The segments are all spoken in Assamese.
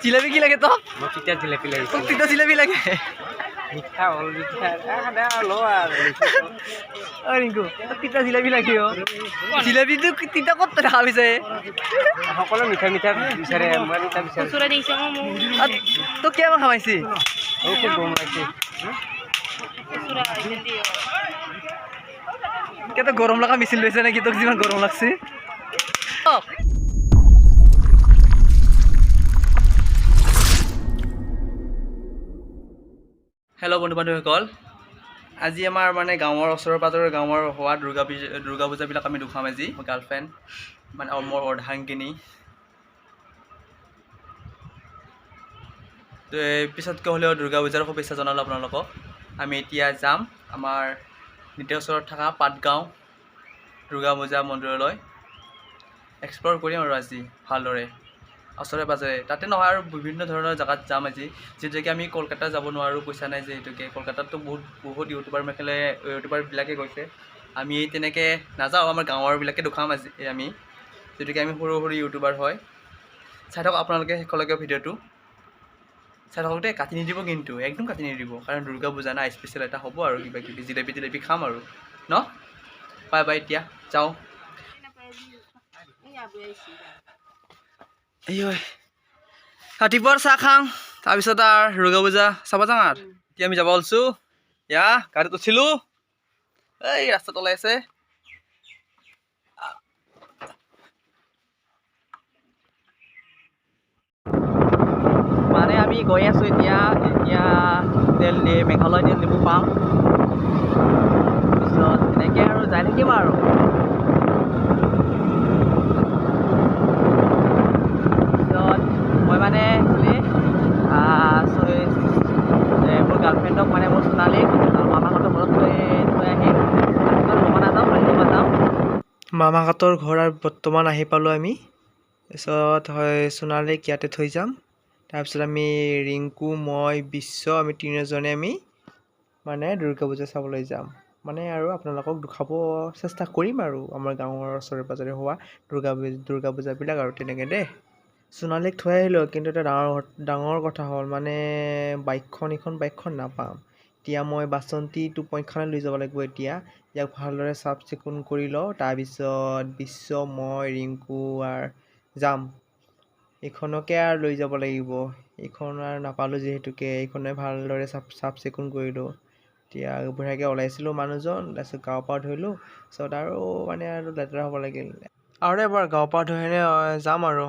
জিলাপি কি লাগে তোক? মোক তিতা জিলাপি লাগিছিল। তোক তিতা জিলাপি লাগে? মিঠা হ'ল মিঠা ল আৰু। অ ৰিংকু, তোক তিতা জিলাপি লাগে? অ জিলাপিটো তিতা ক'ত দেখা পাইছে? সকলো মিঠা মিঠা বিচাৰে, মই তিতা বিচাৰোঁ। তোক কিমান খামাইছি? খুব গৰম লাগিছে। কেতিয়া গৰম লগা মেচিন লৈছে নেকি তোক যিমান গৰম লাগছে? হেল্ল' বন্ধু বান্ধৱীসকল, আজি আমাৰ মানে গাঁৱৰ ওচৰৰ পাজৰৰ গাঁৱৰ হোৱা দুৰ্গা পূজাবিলাক আমি দুখাম আজি। মোৰ গাৰ্লফ্ৰেণ্ড মানে মোৰ অৰ্ধাংগিনী। পিছতকৈ হ'লেও দুৰ্গা পূজাৰ শুভেচ্ছা জনালোঁ আপোনালোকক। আমি এতিয়া যাম আমাৰ নিত্য ওচৰত থকা পাটগাঁও দুৰ্গা পূজা মন্দিৰলৈ। এক্সপ্ল'ৰ কৰিম আৰু আজি ভালদৰে ওচৰে পাজৰে, তাতে নহয় আৰু বিভিন্ন ধৰণৰ জেগাত যাম আজি। যিহেতুকে আমি কলকাতা যাব নোৱাৰোঁ, পইচা নাই যিহেতুকে। কলকাতাততো বহুত বহুত ইউটিউবাৰ মেখেলে ইউটিউবাৰবিলাকে গৈছে, আমি তেনেকৈ নাযাওঁ, আমাৰ গাঁৱৰবিলাকে দুখাম আজি আমি, যিহেতুকে আমি সৰু সৰু ইউটিউবাৰ হয়। চাই থাকক আপোনালোকে শেষলৈকে ভিডিঅ'টো চাই থাকক দেই, কাটি নিদিব কিন্তু, একদম কাটি নিদিব, কাৰণ দুৰ্গা পূজা না, স্পেচিয়েল এটা হ'ব আৰু কিবা কিবি জিলেপি জিলেপি খাম আৰু ন। বাই বাই, এতিয়া যাওঁ। ৰাতিপুৱাৰ চাহ খাম, তাৰপিছত আৰু দুৰ্গা পূজা চাব যাওঁ। আৰু এতিয়া আমি যাব ওলছোঁ, ইয়া গাড়ীত উঠিলোঁ, এই ৰাস্তাত ওলাই আছে। মানে আমি গৈ আছোঁ এতিয়া, এতিয়া তেল মেঘালয় তেল ডিপু পাম, পিছত এনেকৈ আৰু যাই থাকিম আৰু। পিছত মই মানে একচুৱেলি মোৰ গাৰ্লফ্ৰেণ্ডক মানে মোৰ সোণালীক মামাহঁতৰ ঘৰত থৈ থৈ আহিম, ৰাতিপুৱা নাযাওঁ, ৰাতিপুৱা যাম মামাহঁতৰ ঘৰ। আৰু বৰ্তমান আহি পালোঁ আমি। তাৰপিছত হয় সোণালীক ইয়াতে থৈ যাম। তাৰপিছত আমি ৰিংকু, মই, বিশ্ব, আমি তিনিজনে আমি মানে দুৰ্গা পূজা চাবলৈ যাম। মানে আৰু আপোনালোকক দেখাব চেষ্টা কৰিম আৰু আমাৰ গাঁৱৰ ওচৰে পাঁজৰে হোৱা দুৰ্গা পূজাবিলাক আৰু তেনেকৈ দেই। সোণালীক থৈ আহিলোঁ, কিন্তু এটা ডাঙৰ ডাঙৰ কথা হ'ল, মানে বাইকখন এইখন বাইকখন নাপাম এতিয়া। মই বাচন্তি 2.খনে লৈ যাব লাগিব এতিয়া। ইয়াক ভালদৰে চাফ চিকুণ কৰি লওঁ, তাৰপিছত বিশ্ব, মই, ৰিংকু আৰু যাম। এইখনকে আৰু লৈ যাব লাগিব, এইখন আৰু নাপালোঁ যিহেতুকে এইখনে ভালদৰে চাফ চাফ চিকুণ কৰিলোঁ। এতিয়া বঢ়িয়াকৈ ওলাইছিলোঁ মানুহজন, তাৰপিছত গাঁৱৰ পৰা ধুইলোঁ, তাৰপিছত আৰু মানে আৰু লেতেৰা হ'ব লাগিল। আৰু এবাৰ গাঁৱৰ পৰা ধুই যাম আৰু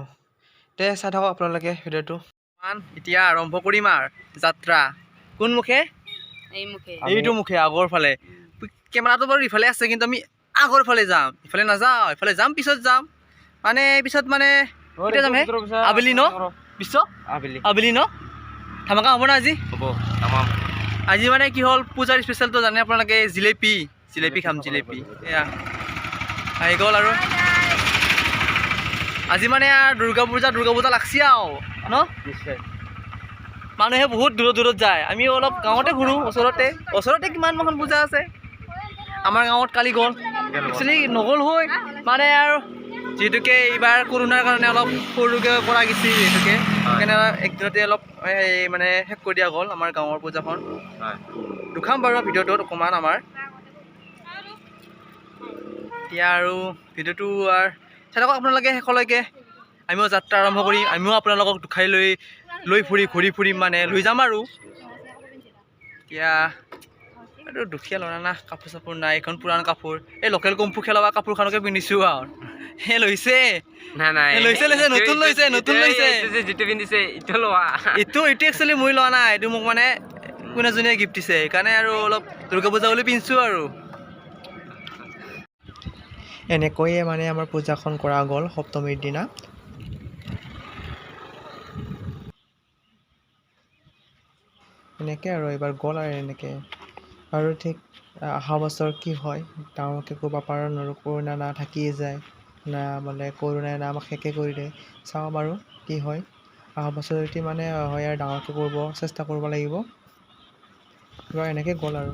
তে চাই থাকক আপোনালোকে ভিডিঅ'টো। এতিয়া আৰম্ভ কৰিম আৰু যাত্ৰা। কোন মুখে? এইটো মুখে, আগৰ ফালে। কেমেৰাটো বাৰু ইফালে আছে, কিন্তু আমি আগৰ ফালে যাম, ইফালে নাযাওঁ। ইফালে যাম, পিছত যাম, মানে পিছত মানে কেতিয়া যাম হে? আবেলি ন বিশ্ব? আবেলি। আবেলি ন? ধামাকা হ'ব ন আজি? হ'ব, তামাম। আজি মানে কি হ'ল, পূজাৰ স্পেচিয়েলটো জানে আপোনালোকে, জিলেপি, জিলেপি খাম, জিলেপি। এয়া আহি গ'ল আৰু। আজি মানে আৰু দুৰ্গা পূজা দুৰ্গা পূজা লাগছি আৰু ন? নিশ্চয়। মানুহে বহুত দূৰত দূৰত যায়, আমি অলপ গাঁৱতে ঘূৰোঁ, ওচৰতে ওচৰতে কিমান পূজা আছে আমাৰ গাঁৱত। কালি গ'ল, একচুৱেলি নগ'ল হৈ মানে আৰু যিহেতুকে এইবাৰ কৰোণাৰ কাৰণে অলপ সৰুকৈ কৰা গৈছে যিহেতুকে, সেইকাৰণে একদিনতে অলপ এই মানে শেষ কৰি দিয়া গ'ল আমাৰ গাঁৱৰ পূজাখন। দুখাম বাৰু ভিডিঅ'টোত অকণমান আমাৰ এতিয়া আৰু ভিডিঅ'টো আৰু চাই থাকক আপোনালোকে শেষলৈকে। আমিও যাত্ৰা আৰম্ভ কৰিম, আমিও আপোনালোকক দুখাই লৈ লৈ ফুৰি ঘূৰি ফুৰিম, মানে লৈ যাম আৰু। এতিয়া এইটো দুখীয়া ল'ৰা না, কাপোৰ চাপোৰ নাই, এইখন পুৰাণ কাপোৰ, এই লোকেল কম্ফু খেলোৱা কাপোৰখনকে পিন্ধিছোঁ আৰু। হে লৈছে? নাই নাই, লৈছে লৈছে, নতুন লৈছে, নতুন লৈছে। যিটো পিন্ধিছে এইটো লোৱা। এইটো এইটো একচুৱেলি মই লোৱা নাই, এইটো মোক মানে কোন এজনীয়ে গিফ্ট দিছে, সেইকাৰণে আৰু অলপ দুৰ্গা পূজা বুলি পিন্ধিছোঁ আৰু। এনেকৈয়ে মানে আমাৰ পূজাখন কৰা গ'ল সপ্তমীৰ দিনা। এনেকৈ আৰু এইবাৰ গ'ল আৰু এনেকৈ আৰু ঠিক অহা বছৰ কি হয়, ডাঙৰকৈ কৰিব পাৰোঁ নোৱাৰোঁ, কৰোণা না থাকিয়ে যায় না, মানে কৰোণাই না আমাক শেষে কৰি দিয়ে। চাওঁ বাৰু কি হয়, অহা বছৰ যদি মানে হয় আৰু ডাঙৰকৈ কৰিব চেষ্টা কৰিব লাগিব। এইবাৰ এনেকৈ গ'ল আৰু।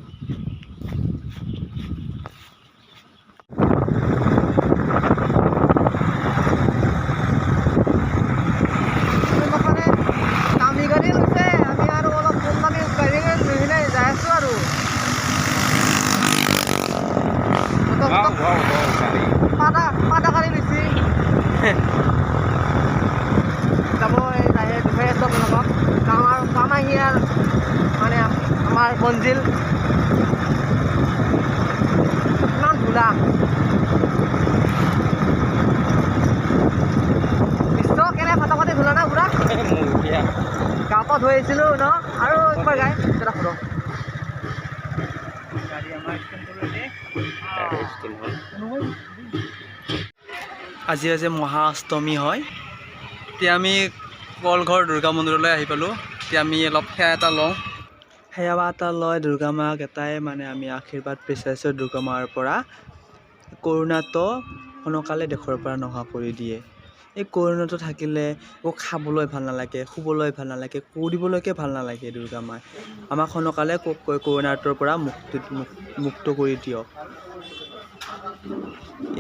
গা পা ধুই আহিছিলোঁ ন আৰু একবাৰ গাই এটা সোধো। আজি আজি মহা অষ্টমী হয়। এতিয়া আমি কলঘৰ দুৰ্গা মন্দিৰলৈ আহি পালোঁ। এতিয়া আমি অলপ সেৱা এটা লওঁ। সেৱা এটা লৈ দুৰ্গা মাক এটাই মানে আমি আশীৰ্বাদ বিচাৰিছোঁ দুৰ্গা মাৰ পৰা, কৰোণাটো সোনকালে দেশৰ পৰা নোহোৱা কৰি দিয়ে। এই কৰোণাটো থাকিলে একো খাবলৈ ভাল নালাগে, শুবলৈ ভাল নালাগে, কৰিবলৈকে ভাল নালাগে। দুৰ্গা মাই আমাক সোনকালে কৰোণাটোৰ পৰা মুক্ত কৰি দিয়ক।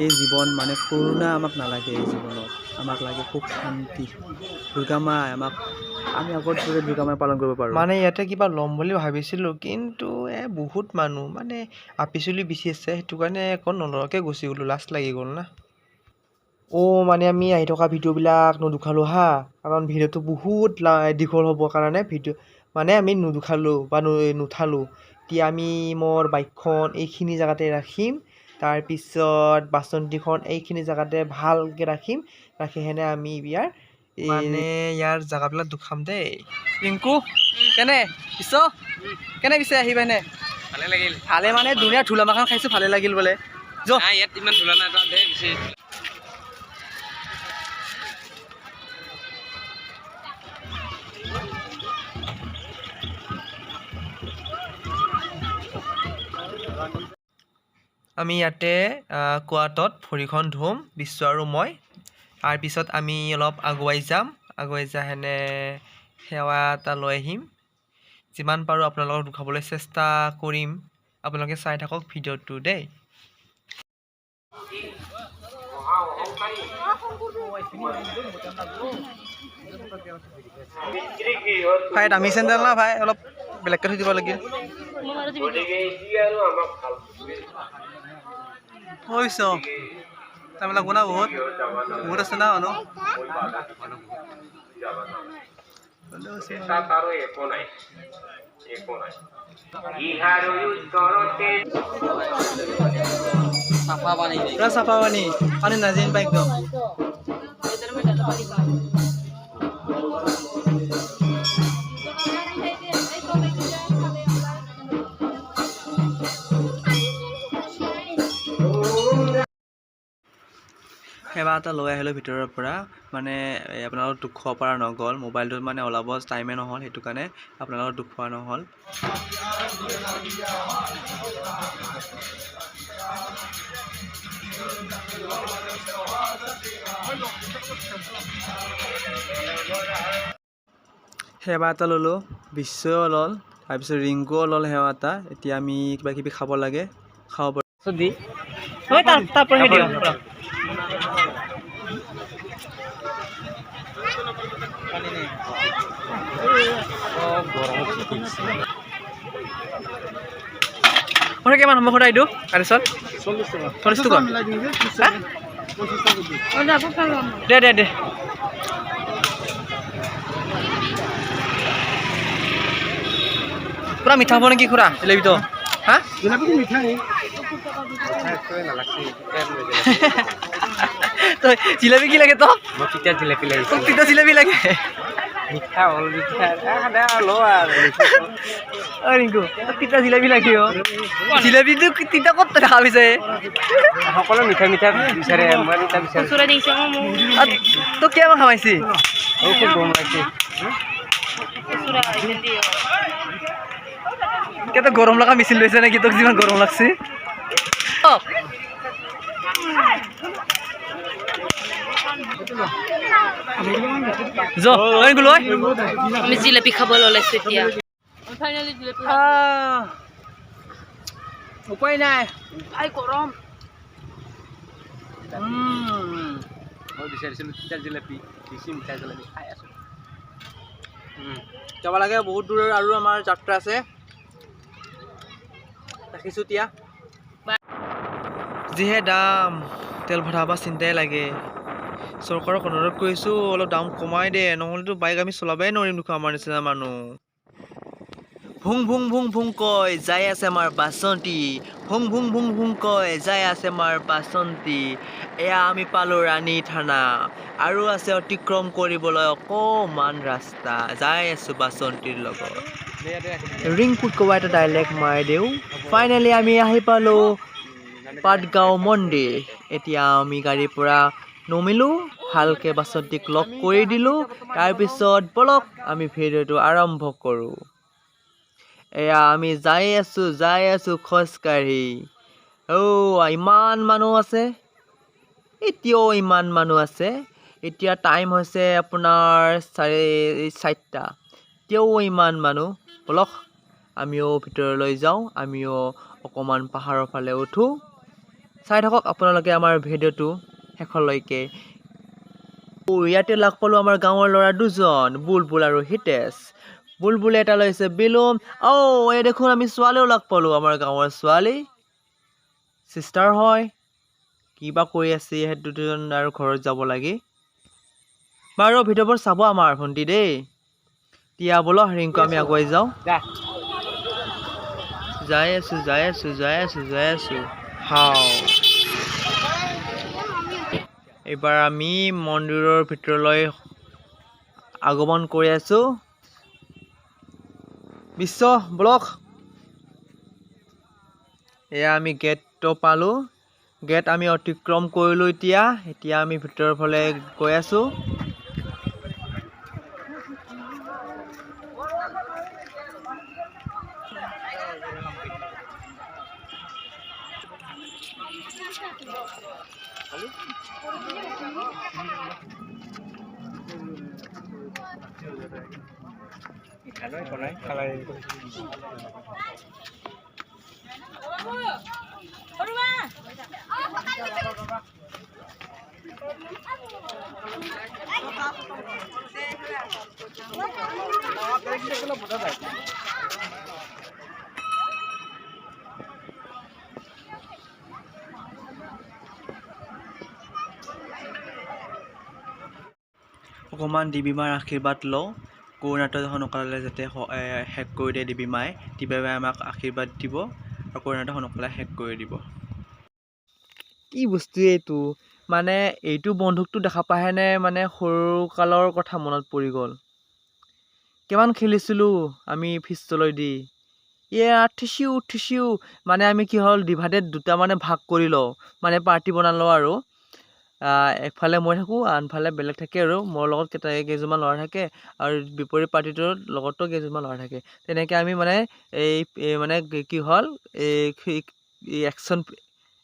এই জীৱন মানে কৰোণা আমাক নালাগে। এই জীৱনত আমাক লাগে সুখ শান্তি। দুৰ্গা মাই আমাক, আমি আগৰ দৰে দুৰ্গা মাই পালন কৰিব পাৰোঁ। মানে ইয়াতে কিবা ল'ম বুলি ভাবিছিলোঁ, কিন্তু বহুত মানুহ মানে আপিচুলি বেছি আছে, সেইটো কাৰণে একো নলোৱাকৈ গুচি গ'লোঁ, লাজ লাগি গ'ল না। অ' মানে আমি আহি থকা ভিডিঅ'বিলাক নুদেখালোঁ হা, কাৰণ ভিডিঅ'টো বহুত দীঘল হ'বৰ কাৰণে ভিডিঅ' মানে আমি নুদেখালোঁ বা নুঠালোঁ। এতিয়া আমি মোৰ বাইকখন এইখিনি জেগাতে ৰাখিম, তাৰপিছত বাচন্তিখন এইখিনি জেগাতে ভালকৈ ৰাখিম, ৰাখিহেনে আমি ইয়াৰ মানে ইয়াৰ জেগাবিলাক দুখাম দেই। ৰিংকু কেনে পিছ কেনে পিছে আহি পাইনে? ভালে লাগিল। ভালে মানে ধুনীয়া ধূলা মাখন খাইছোঁ, ভালে লাগিল বোলে। য। নাই, ইয়াত ইমান ধূলা নাই, তাত ধেৰ বেছি। আমি ইয়াতে কুঁৱাটোত ভৰিখন ধুম বিশ্ব আৰু মই। তাৰপিছত আমি অলপ আগুৱাই যাম, আগুৱাই যাই সেনে সেৱা এটা লৈ আহিম। যিমান পাৰোঁ আপোনালোকক দেখাবলৈ চেষ্টা কৰিম, আপোনালোকে চাই থাকক ভিডিঅ'টো দেই। ভাই, দামী চেণ্ডেল না ভাই, অলপ বেলেগকৈ থৈ দিব লাগিল। হৈছে টাইম লাগব না, বহুত বহুত আছে না মানুহ। পুৰা চাফা পানী, পানী নাজিন পাই একদম। সেৱা এটা লৈ আহিলোঁ ভিতৰৰ পৰা, মানে এই আপোনালোকক দেখুৱাব পৰা নগ'ল, মোবাইলটোত মানে ওলাব টাইমে নহ'ল, সেইটো কাৰণে আপোনালোকক দেখুওৱা নহ'ল। সেৱা এটা ল'লোঁ, বিশ্বও ল'ল, তাৰপিছত ৰিংকুও ল'ল সেৱা এটা। এতিয়া আমি কিবা কিবি খাব লাগে, খাব পাৰোঁ। দি তাৰপৰা দিয়ক। খুৰা, কিমান সময় খুৰা এইটো? তাৰপিছত 40 টকা। হা? দে দে দে। পুৰা মিঠা হ'ব নেকি খুৰা জিলেবিটো? হা, তই জিলেবি কি লাগে তোক? মই তিতা জিলেপি লাগিছে। তোক তিতা জিলেবি লাগে। মিঠা হ'ল, মিঠা ল আৰু। অ ৰিংকু, তোক তিতা জিলেবি লাগে। অ জিলেবিটো তিতা ক'ত দেখা পাইছে? সকলো মিঠা মিঠা বিচাৰে, মই তিতা বিচাৰোঁ। তোক কিমান খাৱাইছি? খুব গৰম লাগিছে। কেতিয়া গৰম লগা মেচিন লৈছে নেকি তোক যিমান গৰম লাগছে? আমি জিলাপি খাবলৈ ওলাইছো এতিয়া। উপায় নাই। গৰম। মই বিচাৰিছিলোঁ তিতা জিলাপি, বেছি মিঠা জিলাপি খাই আছোঁ। যাব লাগে বহুত দূৰৰ আৰু আমাৰ যাত্ৰা আছে। ৰাখিছোঁ এতিয়া। যিহে দাম তেল ভৰাব চিন্তাই লাগে। চৰকাৰক অনুৰোধ কৰিছোঁ, অলপ দাম কমাই দে, নহ'লেতো বাইক আমি চলাবই নোৱাৰিম দেখোন আমাৰ নিচিনা মানুহ। ভুং ভুং ভুং ভুং কৈ যাই আছে আমাৰ বাচন্তি, ভুং ভুং ভুং ভুং কৈ যাই আছে আমাৰ বাচন্তি। এয়া আমি পালোঁ ৰাণী থানা, আৰু আছে অতিক্ৰম কৰিবলৈ অকণমান ৰাস্তা। যাই আছোঁ বাচন্তিৰ লগত। ৰিংকুত ক'বা এটা ডাইলেক্ট মাৰি দিওঁ। ফাইনেলি আমি আহি পালোঁ পাটগাঁও মন্দিৰ। এতিয়া আমি গাড়ীৰ পৰা নমিলোঁ, ভালকৈ বাচন্তিক লগ কৰি দিলোঁ। তাৰপিছত ব'লক আমি ভিডিঅ'টো আৰম্ভ কৰোঁ। এয়া আমি যাই আছোঁ, যাই আছোঁ খোজকাঢ়ি। অ' ইমান মানুহ আছে, এতিয়াও ইমান মানুহ আছে। এতিয়া টাইম হৈছে আপোনাৰ 4:30, এতিয়াও ইমান মানুহ। ব'লক আমিও ভিতৰলৈ যাওঁ, আমিও অকণমান পাহাৰৰ ফালে উঠোঁ। চাই থাকক আপোনালোকে আমাৰ ভিডিঅ'টো শেষলৈকে। ইয়াতে লগ পালোঁ আমাৰ গাঁৱৰ ল'ৰা দুজন, বুলবুল আৰু হিতেশ। বুলবুলে এটা লৈছে বেলুন। অ' এই দেখোন আমি ছোৱালীও লগ পালোঁ, আমাৰ গাঁৱৰ ছোৱালী, চিষ্টাৰ হয়। কিবা কৰি আছে ইহঁত দুজন আৰু ঘৰত যাব লাগে। বাৰু ভিডিঅ'বোৰ চাব আমাৰ ভণ্টি দেই। এতিয়া ব'লক ৰিংকু আমি আগুৱাই যাওঁ। যাই আছোঁ, যাই আছোঁ, যাই আছোঁ, যাই আছোঁ। হাও, এইবাৰ আমি মন্দিৰৰ ভিতৰলৈ আগমন কৰি আছোঁ। বিশ্ব ব'লক। এয়া আমি গেটটো পালোঁ, গেট আমি অতিক্ৰম কৰিলোঁ। এতিয়া এতিয়া আমি ভিতৰৰ ফালে গৈ আছোঁ। অকণমান দেৱী মাৰ আশীৰ্বাদ লওঁ। কৰোণাটো সোনকালে যাতে শেষ কৰি দিয়ে দেৱী মায়ে। দেৱী মায়ে আমাক আশীৰ্বাদ দিব আৰু কৰোণাটো সোনকালে শেষ কৰি দিব। কি বস্তু এইটো, মানে এইটো বন্দুকটো দেখা পাইহেনে মানে সৰুকালৰ কথা মনত পৰি গ'ল। কিমান খেলিছিলোঁ আমি ফিষ্টলৈ দি। এয়া ঠিচিউ ঠিচিউ, মানে আমি কি হ'ল ডিভাইডেড দুটা মানে ভাগ কৰি লওঁ, মানে পাৰ্টি বনাই লওঁ আৰু। একফালে মই থাকোঁ, আনফালে বেলেগ থাকে আৰু মোৰ লগত কেইজনমান ল'ৰা থাকে আৰু বিপৰীত পাৰ্টিটোৰ লগতো কেইজনমান ল'ৰা থাকে। তেনেকৈ আমি মানে এই মানে কি হ'ল এই একশ্যন,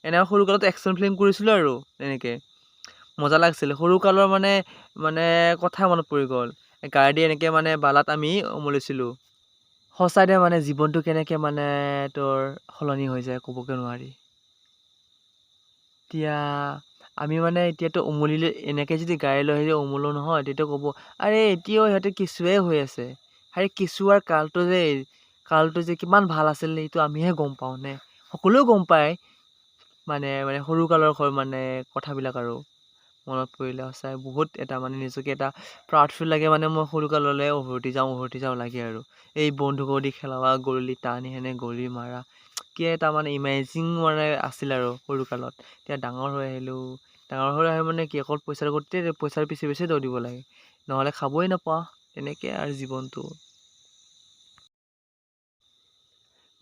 এনেকৈ সৰুকালত একশ্যন ফিল্ম কৰিছিলোঁ আৰু তেনেকৈ মজা লাগিছিল। সৰুকালৰ মানে মানে কথা মনত পৰি গ'ল। গাড়ী দি এনেকৈ মানে বালাত আমি উমলিছিলোঁ। সঁচাই দে মানে জীৱনটো কেনেকৈ মানে তোৰ সলনি হৈ যায় ক'বকে নোৱাৰি। এতিয়া আমি মানে এতিয়াতো উমলিলে এনেকৈ যদি গাড়ী লৈ আহি উমলো নহয়, তেতিয়া ক'ব আৰে এতিয়াও সিহঁতে কেঁচুৱাই হৈ আছে। আৰে কেঁচুৱাৰ কালটো যে কিমান ভাল আছিল সেইটো আমিহে গম পাওঁ নে সকলোৱে গম পায়। মানে মানে সৰুকালৰ মানে কথাবিলাক আৰু মনত পৰিলে সঁচাই বহুত এটা মানে নিজকে এটা প্ৰাউড ফিল লাগে। মানে মই সৰুকাললৈ উভতি যাওঁ উভতি যাওঁ লাগে আৰু। এই বন্ধুক দি খেলা গৰুলি টানি সেনে গলি মাৰা কি এটা মানে ইমেজিং মানে আছিল আৰু সৰুকালত। এতিয়া ডাঙৰ হৈ আহিলোঁ, ডাঙৰ হৈ আহি মানে কি অকল পইচাৰ গোটেই পইচাৰ পিছে পিছে দৌৰিব লাগে, নহ'লে খাবই নাপাওঁ। তেনেকৈ আৰু জীৱনটো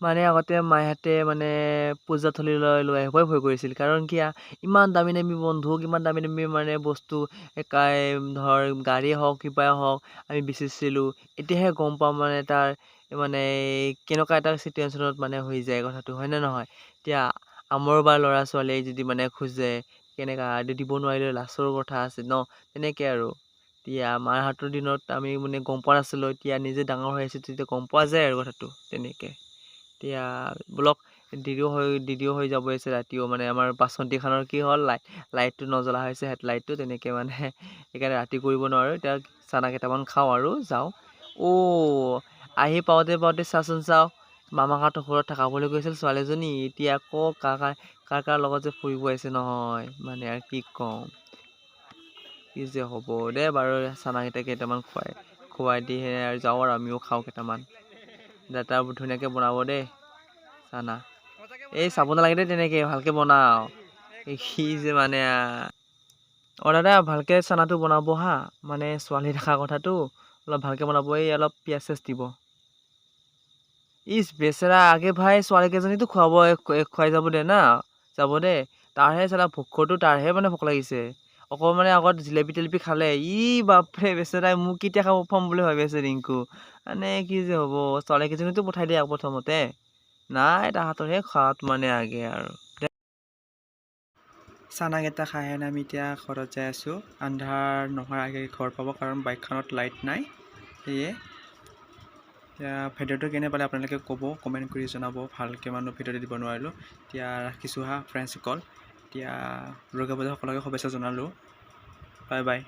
মানে আগতে মাহঁতে মানে পূজা থলীলৈ লৈ আহিবই ভয় কৰিছিল। কাৰণ কিয়, ইমান দামী দামী বন্ধুক, ইমান দামী দামী মানে বস্তু, ধৰ গাড়ী হওক কিবাই হওক আমি বেচিছিলোঁ। এতিয়াহে গম পাওঁ মানে তাৰ মানে কেনেকুৱা এটা চিটুৱেশ্যনত মানে হৈ যায় কথাটো, হয়নে নহয়? এতিয়া আমাৰ বা ল'ৰা ছোৱালীয়ে যদি মানে খোজে কেনেকুৱা দিব নোৱাৰিলে লাজৰ কথা আছে ন, তেনেকৈ আৰু। এতিয়া মাহঁতৰ দিনত আমি মানে গম পোৱা নাছিলোঁ, এতিয়া নিজে ডাঙৰ হৈ আছোঁ তেতিয়া গম পোৱা যায় আৰু কথাটো তেনেকৈ। এতিয়া ব'লক, দেৰিও হৈ যাব আছে ৰাতিও। মানে আমাৰ বাচন্তিখনৰ কি হ'ল, লাইটটো নজ্বলা হৈছে, হেডলাইটটো তেনেকৈ মানে সেইকাৰণে ৰাতি কৰিব নোৱাৰোঁ। এতিয়া চানা কেইটামান খাওঁ আৰু যাওঁ। অ' আহি পাওঁতে পাওঁতে চাচোন চাওঁ, মামাহঁতৰ ঘৰত থকা বুলি কৈছিল ছোৱালীজনী, এতিয়া আকৌ কাৰ কাৰ কাৰ কাৰ লগত যে ফুৰিব আহিছে নহয়, মানে আৰু কি ক'ম, কি যে হ'ব দে। বাৰু চানাকেইটা কেইটামান খুৱাই খুৱাই দি আৰু যাওঁ আৰু আমিও খাওঁ কেইটামান। দাদা ধুনীয়াকৈ বনাব দেই চানা। এই চাব নালাগে দেই, তেনেকৈ ভালকৈ বনাও। সি যে মানে অঁ দাদা, ভালকৈ চানাটো বনাব হা। মানে ছোৱালী থকা কথাটো, অলপ ভালকৈ বনাব। এই অলপ পিঁয়াজ চিয়াজ দিব। ইচ বেচেৰা, আগে ভাই ছোৱালীকেইজনীতো খুৱাব, খুৱাই যাব দে না, যাব দে। তাৰহে চালা ভোকৰটো, তাৰহে মানে ভোক লাগিছে। অকণমান মানে আগত জিলেপি টিলেপি খালে। ই বাপৰে, বেচেৰাই মোক কেতিয়া খাব পাম বুলি ভাবি আছে ৰিংকু। মানে কি যে হ'ব, ছোৱালীকেইজনীতো পঠাই দিয়ে আকৌ প্ৰথমতে। নাই, তাহাঁতৰহে খোৱাত মানে আগে আৰু। চানাকেইটা খাই আমি এতিয়া ঘৰত যাই আছোঁ। আন্ধাৰ নোহোৱাৰ আগে ঘৰ পাব, কাৰণ বাইকখনত লাইট নাই সেয়ে। এতিয়া ভিডিঅ'টো কেনে পালে আপোনালোকে ক'ব, কমেণ্ট কৰি জনাব। ভালকৈ মানুহ ভিডিঅ'টো দিব নোৱাৰিলোঁ। এতিয়া ৰাখিছোঁ হা ফ্ৰেণ্ডছসকল। এতিয়া দুৰ্গা পূজা সকলোকে শুভেচ্ছা জনালোঁ। Bye bye.